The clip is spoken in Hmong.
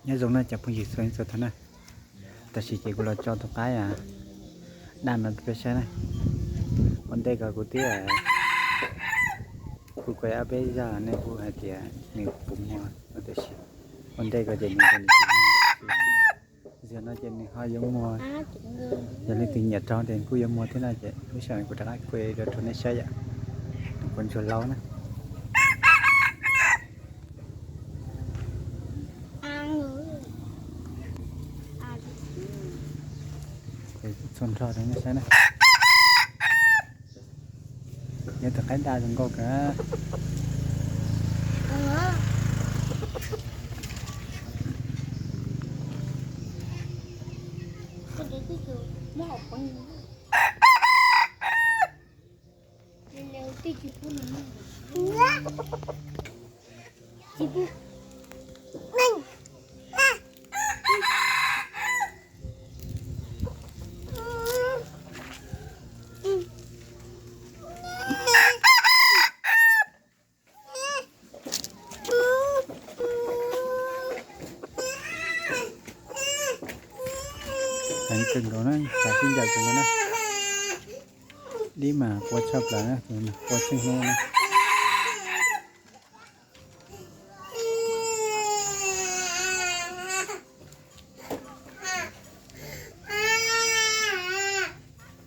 Nyob zoo na cov phooj ywg txhua leej txhua tus na. Tam sim ces kuv los tso tus qaib daj no peb saib na. Ua ntej ko kuv twb, kuv kuj ob peb zaj nej kuj hais tias nws puas muag no tiam sis ua ntej ko ces nws, nws tsis muag. Zaum no ces nws ho yuav muag. Yog leej twg nyiam rau ces kuj yuav muag thiab no ces lub sij hawm kuv rov qab kuj rau nej saib yom. Nws kuj ntsuag laub na. Txhua nrho rau nej saib na. Yog tus qaib daj zoo nkauj kawg. Heev kawg nkaus na, xav sib ncaws kawg nkaus na. Dib mas qua tshaj plaws na, qua tsheej hnub na.